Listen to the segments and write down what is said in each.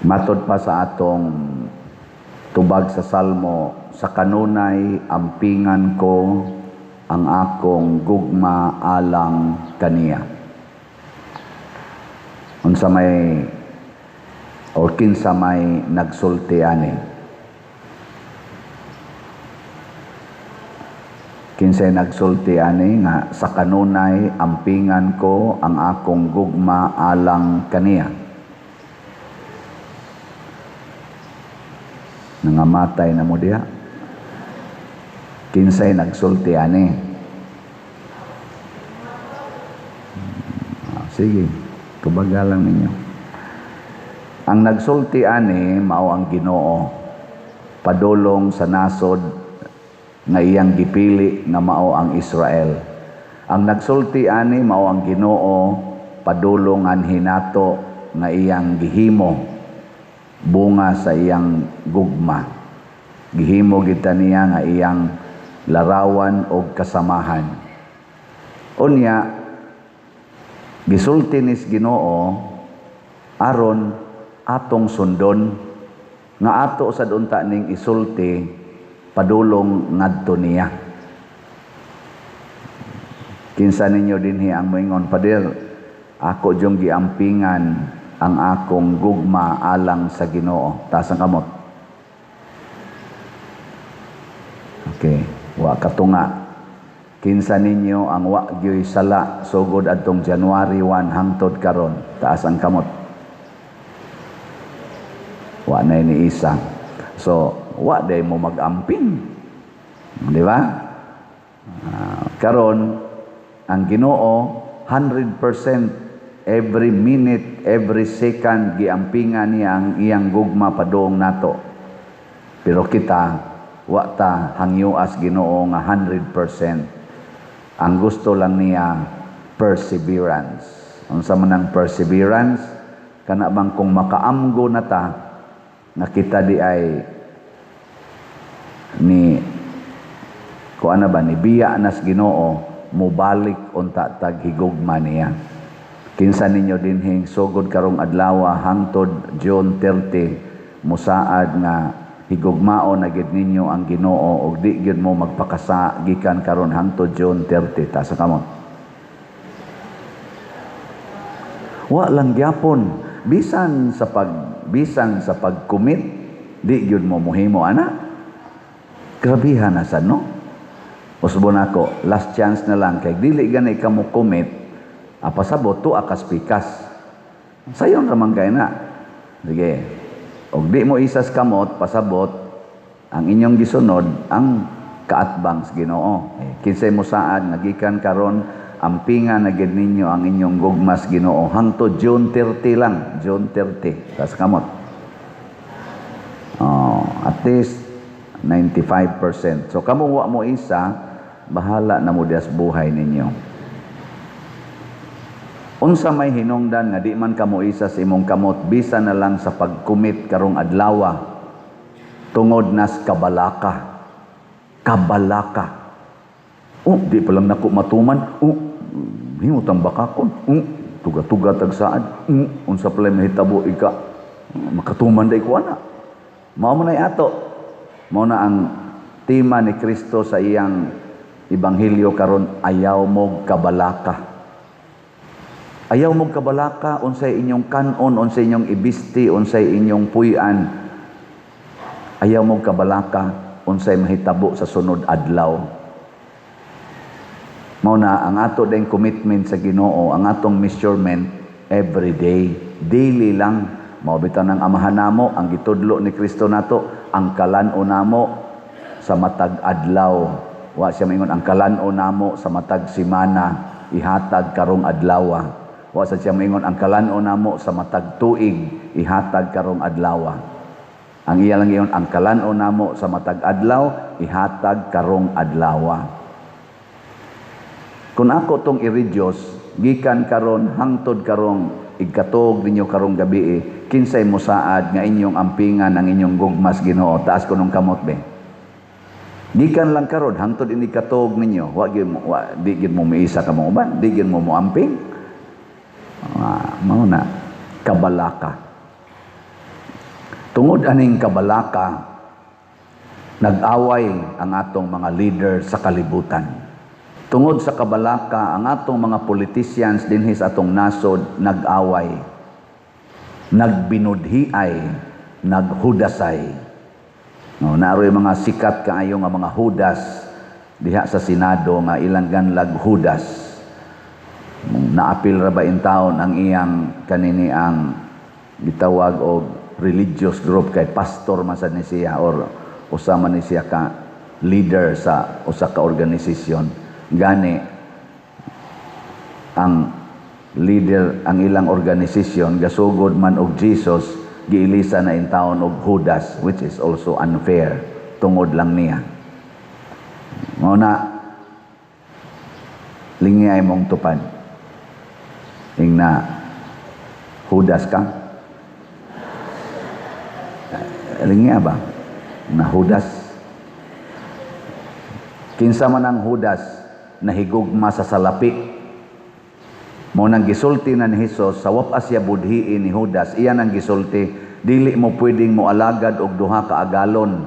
Matod pa sa atong tubag sa Salmo, "Sa kanunay ampingan ko ang akong gugma alang kaniya." Unsa may or kinsa may nagsulti ani? Kinsay nagsulti ani nga "Sa kanunay ampingan ko ang akong gugma alang kaniya"? Nangamatay na mo diha. Kinsay nagsulti ani? Sige, tubaga lang ninyo. Ang nagsulti ani mao ang Ginoo padulong sa nasod nga iyang gipili nga mao ang Israel. Ang nagsulti ani mao ang Ginoo padulong anhi nato nga iyang gihimo bunga sa iyang gugma. Gihimo kita niya nga iyang larawan og kasamahan. Unya gisulti nis Ginoo aron atong sundon nga ato sad unta ning isulti padulong ngadto niya. Kinsa ninyo dinhi ang moingon, "Pader, ako jung giampingan ang akong gugma alang sa Ginoo"? Taas ang kamot. Okay, wa katunga. Kinsa ninyo ang wa gyoy sala sugod adtong January 1 hangtod karon? Taas ang kamot. Wa na ni isa. So, wa day mo mag-amping. Di ba? Karon ang Ginoo 100% every minute, every second giampingan niya ang iyang gugma padung nato. Pero kita wa ta hangyoas Ginoo nga 100%. Ang gusto lang niya, perseverance. Unsa man ang perseverance? Kana bang kung makaamgo na ta nga kita di ay ni kuan na ba, ni biya nas Ginoo, mobalik unta tag higugma niya. Kinsa ninyo dinhing sugod karong adlaw hangtod June 30 musaad nga higugmaon na gid ninyo ang Ginoo ug di gyud mo magpakasa gikan karon hangtod June 30? Taas ang kamot. Wa lang gyapon, bisan sa pag-commit di gyud mo mohimo ana. Grabihan na sad, no? Usbon ako, last chance na lang kay dili gani ka mo commit, pasabot tuwa kas pikas. Sayon ra man kay na. Sige. Og di mo isas kamot, pasabot ang inyong gisunod ang kaatbang sa Ginoo. Eh, kinsay mo saad nga gikan karon ampingan na gid ninyo ang inyong gugmas Ginoo hangtod June 30 lang, June 30. Tas kamot. Oh, at least 95%. So kamo wa mo isa, bahala na mo dias buhay ninyo. Unsa may hinungdan nga di man kamo isa sa imong kamot bisan na lang sa pag-commit karong adlawa tungod nas kabalaka? Kabalaka. Oh, di pa lang nako matuman. Oh, himutang bakakon. Oh, tuga-tuga tag saad. Oh, unsa pala mahitabo ika? Makatuman day ko ana. Mao man ay ato. Mao na ang tema ni Kristo sa iyang ebanghelyo karon, ayaw mo kabalaka. Ayaw mo kabalaka unsay inyong kanon, unsay inyong ibisti, unsay inyong puy-an. Ayaw mo kabalaka unsay mahitabo sa sunod adlaw. Mao na ang ato ding commitment sa Ginoo, ang atong measurement every day, daily lang. Mao bitaw ng amahan namo ang gitudlo ni Kristo nato, ang kalan-on namo sa matag adlaw. Wa siya maingon ang kalan-on namo sa matag semana ihatag karong adlaw. Wa sa siya maingon ang kalan-on namo sa matag tuig ihatag karong adlaw. Ang iya lang iyon, ang kalan-on namo sa matag adlaw ihatag karong adlaw. Kung ako tong i-reduce gikan karon hangtod karong igkatuog ninyo karong gabi, kinsay mosaad nga inyong ampingan ang inyong gugmas Ginoo? Taas ko nung kamot be. Gikan lang karon hangtod ini katuog ninyo, wa gyud mo, wa, di gyud mo miisa ka mo uban, di gyud mo moamping. Mao na kabalaka. Tungod aning kabalaka, nag-away ang atong mga leader sa kalibutan. Tungod sa kabalaka, ang atong mga politicians dinhi sa atong nasod nag-away. Nagbinudhiay, naghudasay. No, naroy mga sikat kaayo nga mga Hudas diha sa Senado nga ilang ganlag Hudas. Naapil ra ba in taon ang iyang kanini ang gitawag og religious group kay pastor man sad ni siya or usa man ni siya ka leader sa usa ka organisasyon. Gani ang leader ang ilang organisasyon gasugod man og Jesus, giilisa na in taon og Judas, which is also unfair tungod lang niya. Mao na, lingi ay mong tupad. Ingna, Judas ka? Lingi ba? Na Judas? Kinsa man ang Judas, nahigugma sa salapi. Mao nang gisulti na ni Hesus sa wap siya budhiin ni Judas, iya nang gisulti, "Dili mo pwedeng mo alagad og duha ka agalon.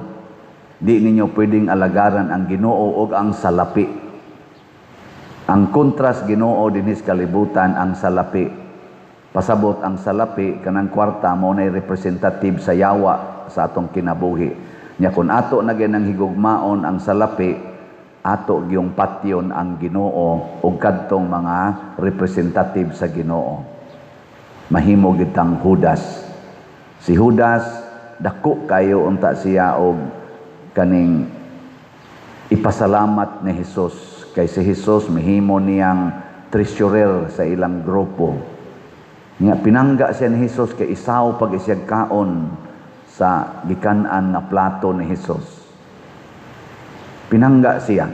Di ninyo pwedeng alagaran ang Ginoo og ang salapi." Ang kontras Ginoo dinhi sa kalibutan, ang salapi. Pasabot, ang salapi, kanang kwarta, mao nay representative sa yawa sa atong kinabuhi. Nya kun ato na gyud ang higugmaon ang salapi, ato gyung patyon ang Ginoo ug kadtong mga representative sa Ginoo. Mahimo gid tang Judas. Si Judas, dako kayo unta siya og kaning ipasalamat ni Hesus kay si Hesus mihimo niyang treasurer sa ilang grupo. Nga pinangga siya ni Hesus kay isaw pag isiyag kaon sa gikan-an nga plato ni Hesus. Pinangga siya.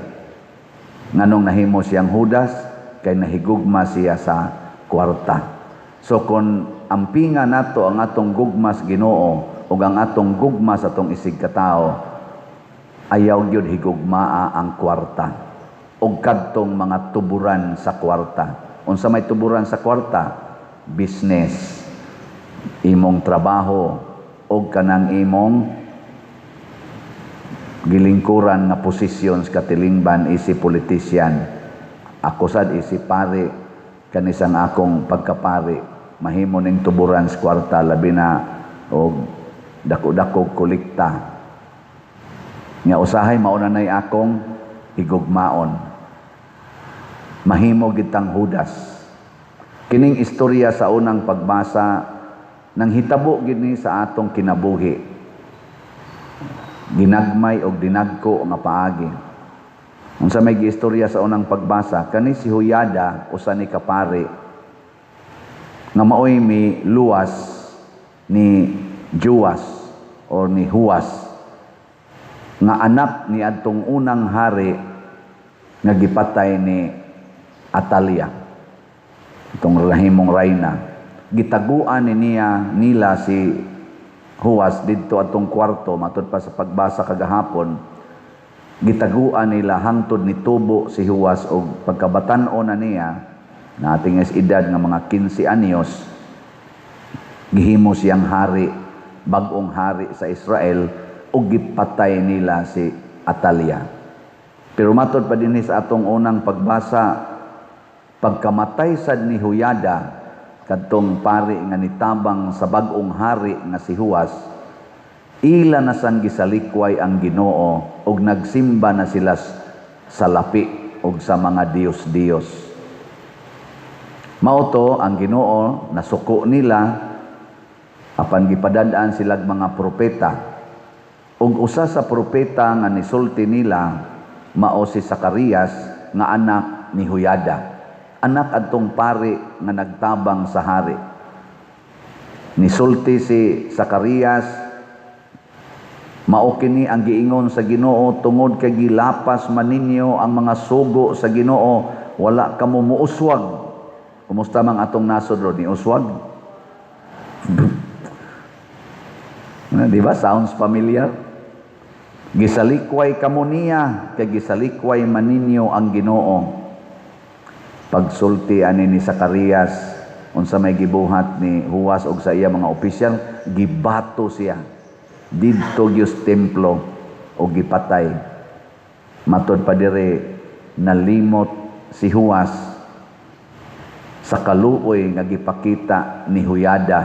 Nganong nahimo siyang Judas? Kay nahigugma siya sa kwarta. So kung ampinga nato ang atong gugma sa Ginoo ug ang atong gugma sa atong isig katao, ayaw gyud higugmaa ang kwarta ug kadtong mga tuburan sa kwarta. Unsa may tuburan sa kwarta? Business, imong trabaho ug kanang imong gilingkuran nga posisyon sa katilingban isi politician. Ako sad isi pari, kanisang akong pagkapari mahimo ning tuburan sa kwarta, labi na og dako-dako kolekta. Nga usahay mauna nay akong higugmaon. Mahimo gitang Judas. Kining istorya sa unang pagbasa nang hitabo gid ni sa atong kinabuhi. Ginagmay og dinagko nga paagi. Unsa may giistorya sa unang pagbasa, kani si Huyada, usa ni kapari nga maoy mi luwas ni Juas or ni Huas nga anak ni adtong unang hari nga gipatay ni Atalia, itong nahimong rayna. Gitaguan ni niya nila si Huas didto atong kwarto. Matud pa sa pagbasa kagahapon, gitaguan nila hangtod ni tubo si Huas og pagkabatan-on na niya na ating edad nga mga 15 anyos, gihimo siyang hari, bag-ong hari sa Israel, ug gipatay nila si Atalia. Pero matod pa dinhi sa atong unang pagbasa, pagkamatay sad ni Huyada, kadtong pari nga nitabang sa bag-ong hari nga si Huas, ila na sang gisalikway ang Ginoo ug nagsimba na sila sa lapi ug sa mga diyos-diyos. Mao to ang Ginoo nasuko nila, apan gipadad-an silag mga propeta. Ug usa sa propeta nga nisulti nila mao si Zacarias nga anak ni Huyada. Anak adtong pari nga nagtabang sa hari. Nisulti si Zacarias, "Mao kini ang giingon sa Ginoo: Tungod kay gilapas man ninyo ang mga sugo sa Ginoo, wala kamo muuswag." Kumusta mang atong nasod ron ni uswag? Di ba? Sounds familiar? "Gisalikway kamo niya kay gisalikway man ninyo ang Ginoo." Pagsulti ani ni Zacarias, unsa may gibuhat ni Huwas og sa iya mga opisyal? Gibato siya. Didto gyud templo o gipatay. Matod pa dire, nalimot si Huwas sa kaluoy nga gipakita ni Huyada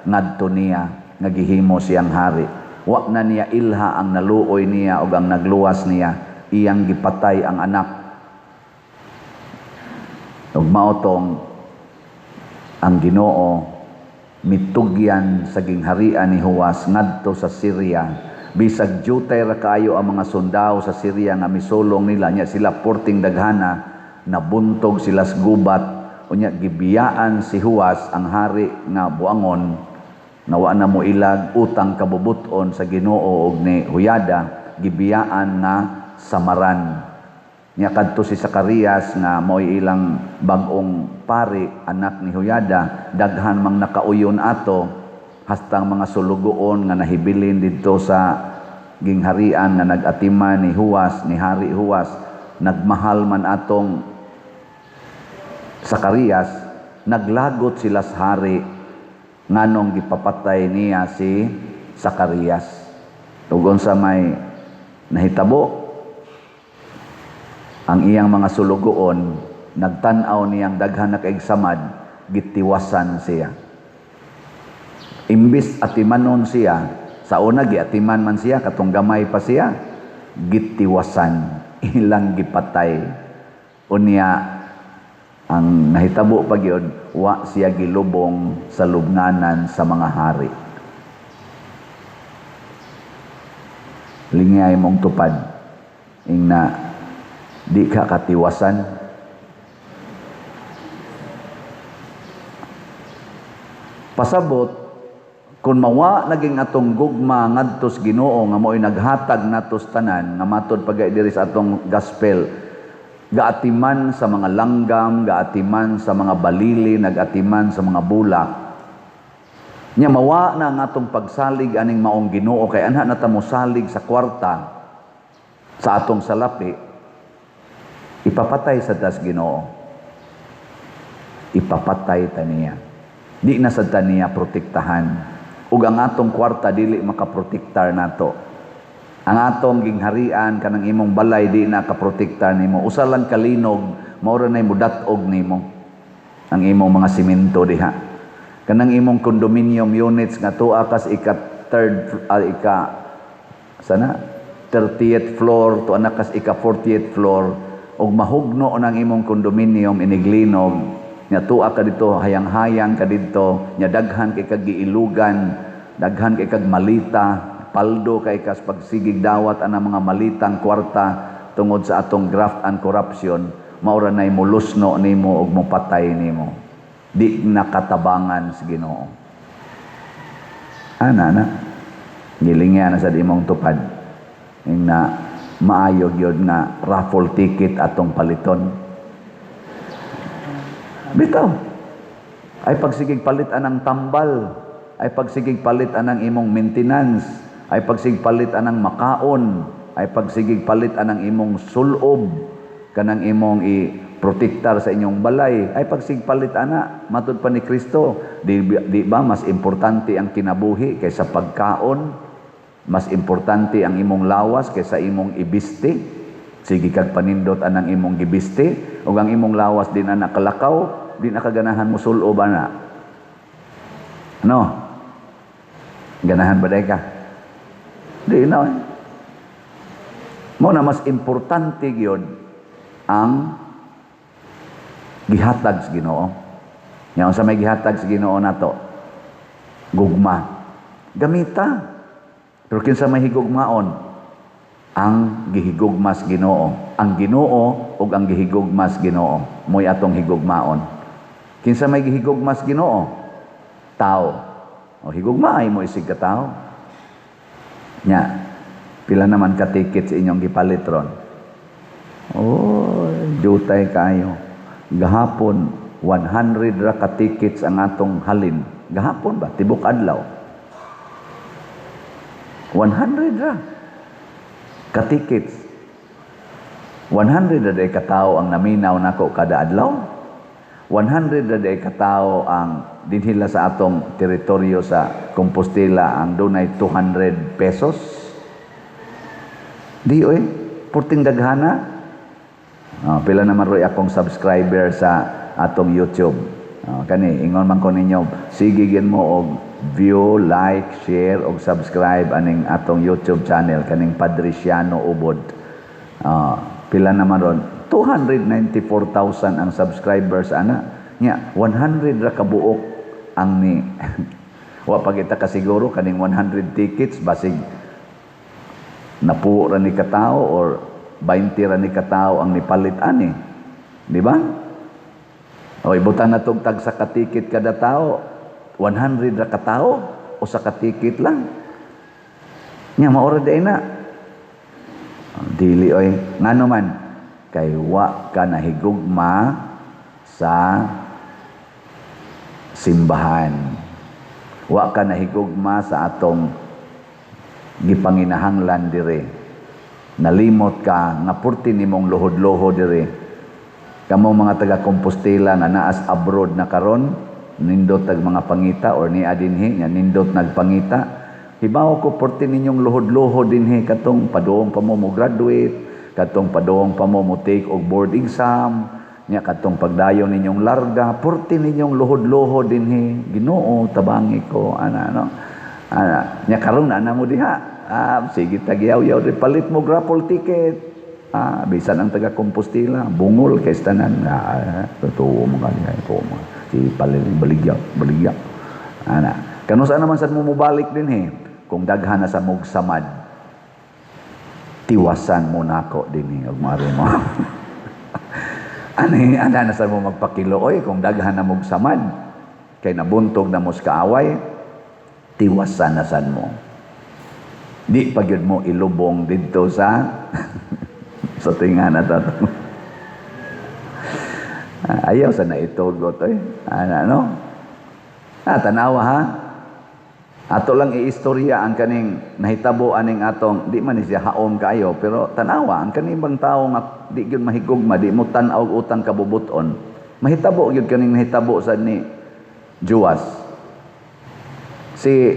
ngadto niya nga gihimo siyang hari. Wa na niya ilha ang naluoy niya ug ang nagluwas niya, iyang gipatay ang anak. Ug mao tong ang Ginoo mitugyan sa gingharian ni Huwas ngadto sa Syria. Bisag jutay ra kaayo ang mga sundao sa Syria nga misulong nila nya, sila porting daghana, nabuntog sila sa gubat. Unya gibiyaan si Huwas ang hari nga buangon nga wa na moilag utang kabubuton sa Ginoo og ni Huyada, gibiyaan nga samaran. Nya kadto si Zacarias nga mao'y ilang bag-ong pari, anak ni Huyada, daghan mang nakauyon ato, hastang mga sulugoon nga nahibilin didto sa gingharian nga nag-atiman ni Huwas, ni Hari Huwas, nagmahal man atong Zacarias, naglagot sila sa hari nganong gipapatay niya si Zacarias. Ug unsa may nahitabo? Ang iyang mga sulugoon nagtan-aw niyang daghan na kaig samad, gitiwasan siya. Imbis atimanon siya, sa una giatiman man siya katong gamay pa siya, gitiwasan, ilang gipatay. Unya ang nahitabo pa gyud, wa siya gilubong sa lubnganan sa mga hari. Lingay mong tupad ingna di ka katiwasan. Pasabot kung mawa naging atong gugma ngadtos Ginoo nga mo'y naghatag natos tanan, nga matod pagay diri sa atong gospel, gaatiman sa mga langgam, gaatiman sa mga balili, nagatiman sa mga bulak. Nya mawa na ang atong pagsalig aning maong Ginoo, kay anha na ta mosalig sa kwarta sa atong salapi, ipapatay sa tas Ginoo. Ipapatay ta niya. Di na sad ta niya protektahan. Ug ang atong kwarta dili makaprotektar nato. Ang atong gingharian kanang imong balay di na kaprotektar nimo. Usa lang kalinog, mao ra nay mudat-og nimo ang imong mga simento diha. Kanang imong condominium units nga tuwa kas ika third, ika sana 30th floor, tuwa na kas ika 40th floor, ug mahugno nang imong condominium iniglinog nya tuwa ka dito, hayang-hayang ka didto nya, daghan kay kag giilugan, daghan kay kag malita, paldo kay kas pagsigig dawat ana mga malitang kwarta tungod sa atong graft and corruption, mao ra nay mulusno nimo ug mopatay nimo. Di nakatabangan sa Ginoo. Ana na gilingya na sad imong tupad ing na maayo gyud nga raffle ticket atong paliton. Bitaw. Ay pagsigig palit anang tambal, ay pagsigig palit anang imong maintenance, ay pagsigig palit anang makaon, ay pagsigig palit anang imong sulob, kanang imong i-protektar sa inyong balay, ay pagsigig palit ana, matud pa ni Kristo, di ba mas importante ang kinabuhi kaysa pagkaon? Mas importante ang imong lawas kaysa imong ibiste. Sige kag panindot anang imong gibiste, ug ang imong lawas din ana kalakaw, di na kaganahan mo sulob ana. Ano? Ganahan ba day ka? Di na. Mo na mas importante gyud ang gihatag sa Ginoo. Nya unsa may gihatag sa Ginoo nato? Gugma. Gamita. Pero kinsa may higugmaon? Ang gihigugma sa Ginoo. Ang Ginoo ug ang gihigugma sa Ginoo mo'y atong higugmaon. Kinsa may gihigugma sa Ginoo? Tao. O higugma ay mo isig ka tao. Nya, pila naman ka ticket sa inyong gipalit ron? Oh, jutay kayo. Gahapon 100 ra ka tickets ang atong halin. Gahapon ba? Tibok adlaw. 100 ra ka tickets. 100 ra day katao ang naminaw nako kada adlaw. 100 ra day katao ang Dinhi sa atong teritoryo sa Compostela ang dunay 200 pesos? Di oy, purting daghana. Oh, pila naman roy akong subscriber sa atong YouTube. Oh, kani ingon man ko ninyo, sige gyud mo og view, like, share og subscribe aning atong YouTube channel kaning Padriciano Ubod. Oh, pila naman ron? 294,000 ang subscribers ana. Nya 100 ra kabuok ang ni wa pa kita kasiguro kaning 100 tickets, basig napuo ra ni katao or 20 ra ni katao ang nipalit ani. Di ba? O ibutan na tog tag sa ka-ticket kada tao, 100 ra katao o sa ka-ticket lang. Nya maora day na. Dili oy, ngano man kay wa ka nahigugma sa simbahan. Wa ka nahigugma sa atong gipanginahanglan dire. Nalimot ka nga purti nimong luhod-luhod dire. Kamo mga taga Compostela nga naas abroad na karon, nindot tag mga pangita or niya dinhi nga nindot nagpangita. Hibaw ko purti ninyong luhod-luhod dinhi katong paduong pa mo mo graduate, katong paduong pa mo mo take og board exam, nya katong pagdayon ninyong larga, purti ninyong luhod-luhod dinhi. Ginoo, tabangi ko ana, no. Ana, nya karon na mo diha. Ah, sige tagyaw-yaw di palit mo raffle ticket. Ah, bisan ang taga Compostela, bungol kay tanan. Ah, totoo mo kani, totoo mo. Si palit baligya, baligya. Ana, kanusa naman sad mo mobalik dinhi kung daghan na sa mog samad. Tiwasan mo nako dinhi og mari mo. Ani ana na sad mo magpakilo oy kung daghan na mog samad kay nabuntog na mo sa kaaway, tiwasan na sad mo. Di pa gyud mo ilubong didto sa tinga na tato. Ayaw sa naitugot oy. Ana, no? Ah, tanawa ha. Ato lang iistorya ang kaning nahitabo aning atong di man ni siya haom kaayo, pero tanawa ang kaning bang tawo nga di gyud mahigugma, di mo tan-aw og utang kabubuton. Mahitabo gyud kaning nahitabo sa ni Juas. Si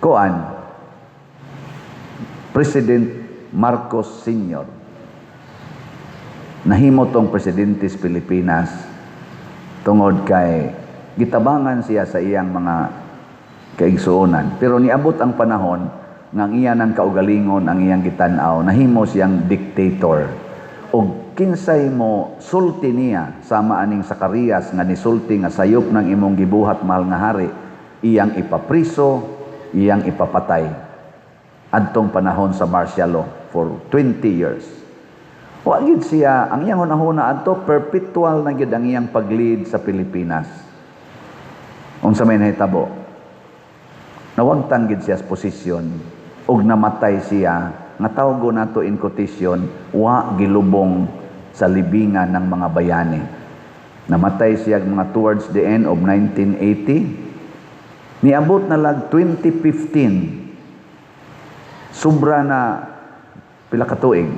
Kuan President Marcos Sr. nahimo tong presidente sa Pilipinas tungod kay gitabangan siya sa iyang mga kaigsuonan. Pero niabot ang panahon nga ang iya ng kaugalingon, ang iyang gitan-aw, nahimo siyang dictator. Og kinsay mo sulti niya, sama aning Sakarias nga nisulti nga sayop ng imong gibuhat, mahal nga hari, iyang ipapriso, iyang ipapatay. Adtong panahon sa martial law for 20 years. Wa gid siya, ang iyang hunahuna adto, perpetual na gid ang iyang pag-lead sa Pilipinas. Unsa may nahitabo? Nawagtan gid siya sa posisyon ug namatay siya nga tawgo nato in quotation, wa gilubong sa libingan ng mga bayani. Namatay siya mga towards the end of 1980. Niabot na lag 2015. Sobra na pila ka tuig.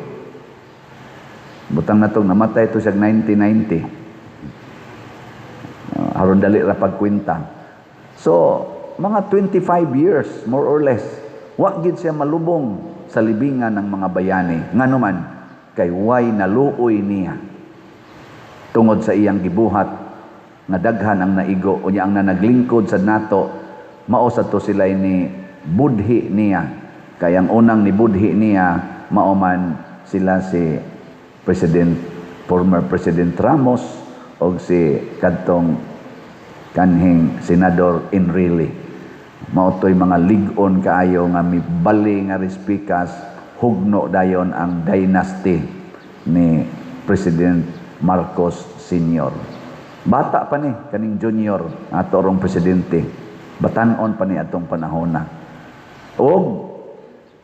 Butang natong namatay to siya 1990. Aron dali ra pagkwenta. So, mga 25 years more or less, wa gid siya malubong sa libingan ng mga bayani. Ngano man kay way naluoy niya tungod sa iyang gibuhat nga daghan ang naigo, unya ang nanaglingkod sa nato mao sa to sila ni budhi niya. Kay ang unang ni budhi niya mao man sila si President, former President Ramos og si kadtong kanhing Senador Enrile. Mao to'y mga lig-on kaayo nga mibali nga rispikas, hugno dayon ang dynasty ni President Marcos Sr. Bata pa ni kaning junior ato rong presidente. Batan-on pa ni atong panahona. Og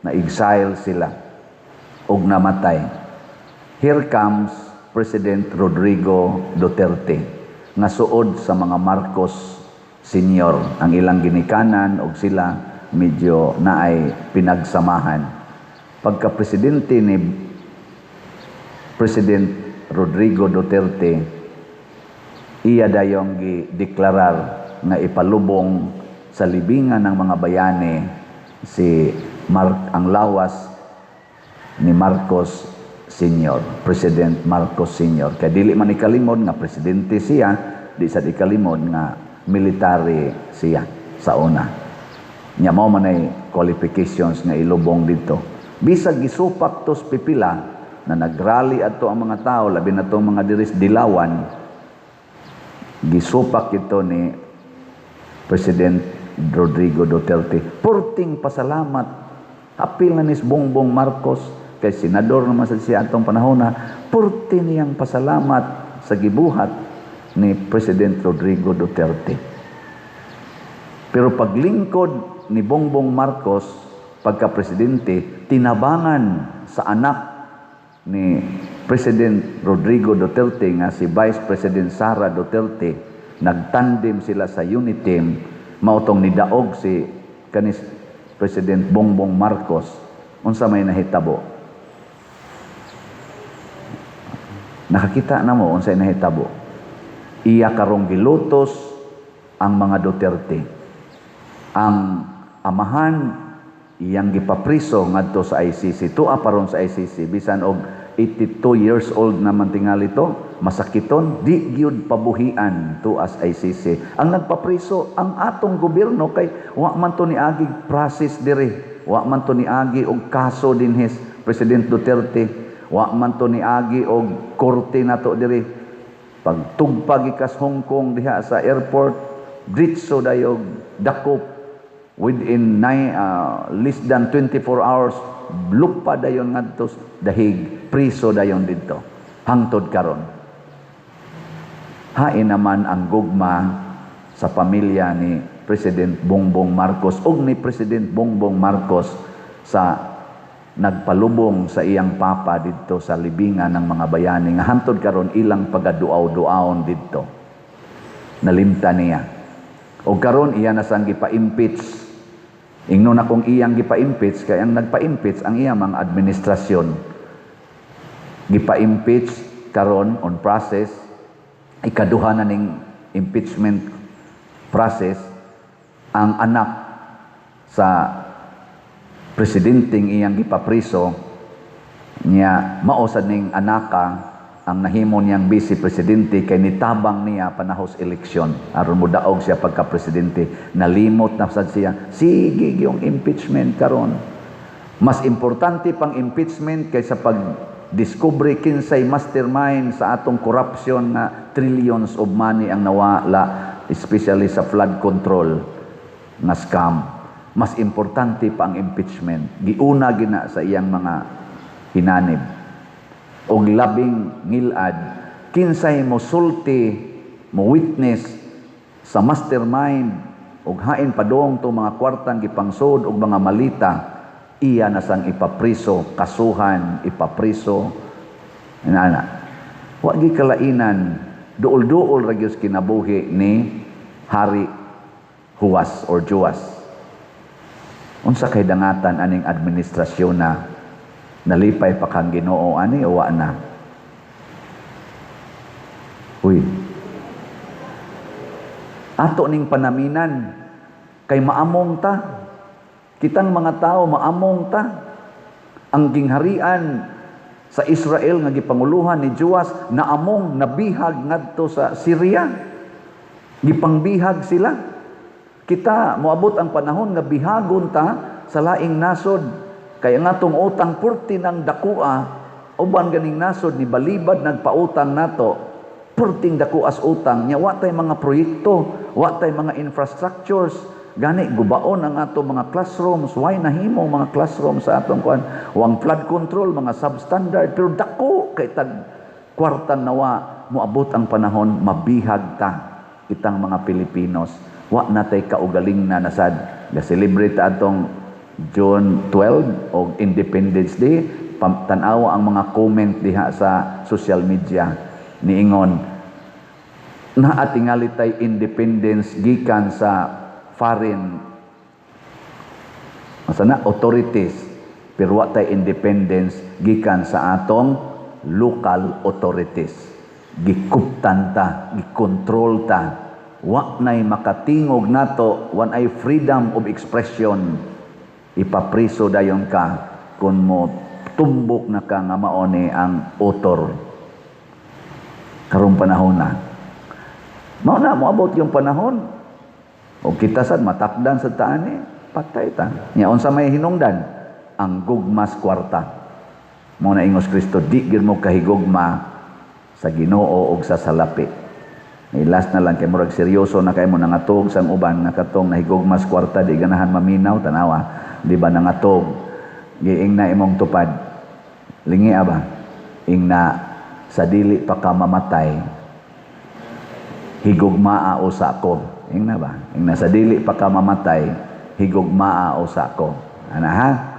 na-exile sila og namatay. Here comes President Rodrigo Duterte nga suod sa mga Marcos Senior ang ilang ginikanan og sila medyo naay pinagsamahan. Pagka presidente ni President Rodrigo Duterte, iya dayong gideklarar nga ipalubong sa libingan ng mga bayani si Mark, ang lawas ni Marcos Senior, President Marcos Senior. Kay dili man ikalimod nga presidente siya, di sad ikalimod nga military siya sa una. Nya mao man ay qualifications nga ilubong dito. Bisag gisupak tos pipila na nagrally adto ang mga tao, labi na tong mga diris Dilawan, gisupak ito ni President Rodrigo Duterte. Purting pasalamat. Apil na ni Bongbong Marcos kay senador naman sa siya atong panahon na purti niyang pasalamat sa gibuhat ni President Rodrigo Duterte. Pero paglingkod ni Bongbong Marcos pagka-presidente, tinabangan sa anak ni President Rodrigo Duterte nga si Vice President Sara Duterte, nagtandem sila sa UniTeam, mao tong nidaog si kanis President Bongbong Marcos. Unsa may nahitabo? Nakakita na mo unsay nahitabo. Iya karong gilutos ang mga Duterte. Ang amahan iyang gipapriso ngadto sa ICC. Tua paron sa ICC bisan og 82 years old naman tingali to, masakiton, di gyud pabuhian tuas ICC. Ang nagpapriso ang atong gobyerno kay wa man to niagi process diri, wa man to niagi og kaso dinhis President Duterte, wa man to niagi og korte nato diri. Pagtugpa gikas Hong Kong diha sa airport, diretso dayog dakop within less than 24 hours, lupa dayon ngadto dahig, priso dayon didto hangtod karon. Hain naman ang gugma sa pamilya ni President Bongbong Marcos ug ni President Bongbong Marcos sa nagpalubong sa iyang papa didto sa libingan ng mga bayani nga hantod karon ilang pagaduaw-duawon didto. Nalimta niya. O karon iya na sang gipa-impeach. Ingnon akong iyang gipa-impeach kay ang nagpa-impeach ang iya mga administrasyon. Gipa-impeach karon on process, ikaduha na ning impeachment process ang anak sa presidenteng iyang gipapriso niya. Mao sad ning anaka ang nahimo niyang vice presidente kay nitabang niya panahos eleksyon aron modaog siya pagka presidente. Nalimot na sad siya. Sige yung impeachment karon, mas importante pang impeachment kaysa pag discovery kinsay mastermind sa atong corruption na trillions of money ang nawala, especially sa flood control nga scam. Mas importante pa ang impeachment. Giuna gina sa iyang mga hinanib. Og labing ngilad, kinsay mo sulti, mo witness sa mastermind og hain padong to mga kwartang gipangsod og mga malita, iya na sang ipapriso, kasuhan, ipapriso. Inana. Wa gi kalainan, duol-duol ra gyud kinabuhi ni Hari Huwas or Juas. Unsa kay dangatan aning administrasyon na nalipay pa kang Ginoo ani o wa na? Uy. Ato ning panaminan kay maamong ta. Kitang mga tao maamong ta. Ang gingharian sa Israel nga gipanguluhan ni Joas naamong, nabihag ngadto sa Syria. Gipangbihag sila. Kita moabot ang panahon nga bihagon ta sa laing nasod. Kaya nga tong utang purti ng dakua, uban ganing nasod ni balibad nagpautang nato, purting dakuas utang nya, wa tay mga proyekto, wa tay mga infrastructures. Gani gubaon ang ato mga classrooms, why nahimo mga classrooms sa atong kuan, wang flood control, mga substandard, pero dako kay tag kwartan nawa. Moabot ang panahon mabihag ta kitang mga Pilipinos. Wa na tay kaugaling na nasad. Ga-celebrate atong June 12 og Independence Day, tan-awa ang mga comment diha sa social media niingon naa tingali tay independence gikan sa foreign asa na authorities, pero wa tay independence gikan sa atong local authorities. Gikuptan ta, gikontrol ta. Wa nay makatingog nato, wa nay freedom of expression. Ipapriso dayon ka kung mo tumbok na ka nga mao ni ang author. Karong panahon na. Mao na moabot yung panahon. O kita sad matakdan sa taani, patay ta. Nya unsa may hinungdan? Ang gugmas kwarta. Mao na ingos Kristo, di gyud mo kahigugma sa Ginoo og sa salapi. May last na lang kay murag seryoso na kay mo nangatog sang uban nga katong nahigugmas kwarta, di ganahan maminaw, tanawa, di ba nangatog? Giing na imong tupad, lingi ba, ingna sa dili pa ka mamatay, higugmaa usa ko. Ingna ba, ingna sa dili pa ka mamatay, higugmaa usa ko. Ana ha.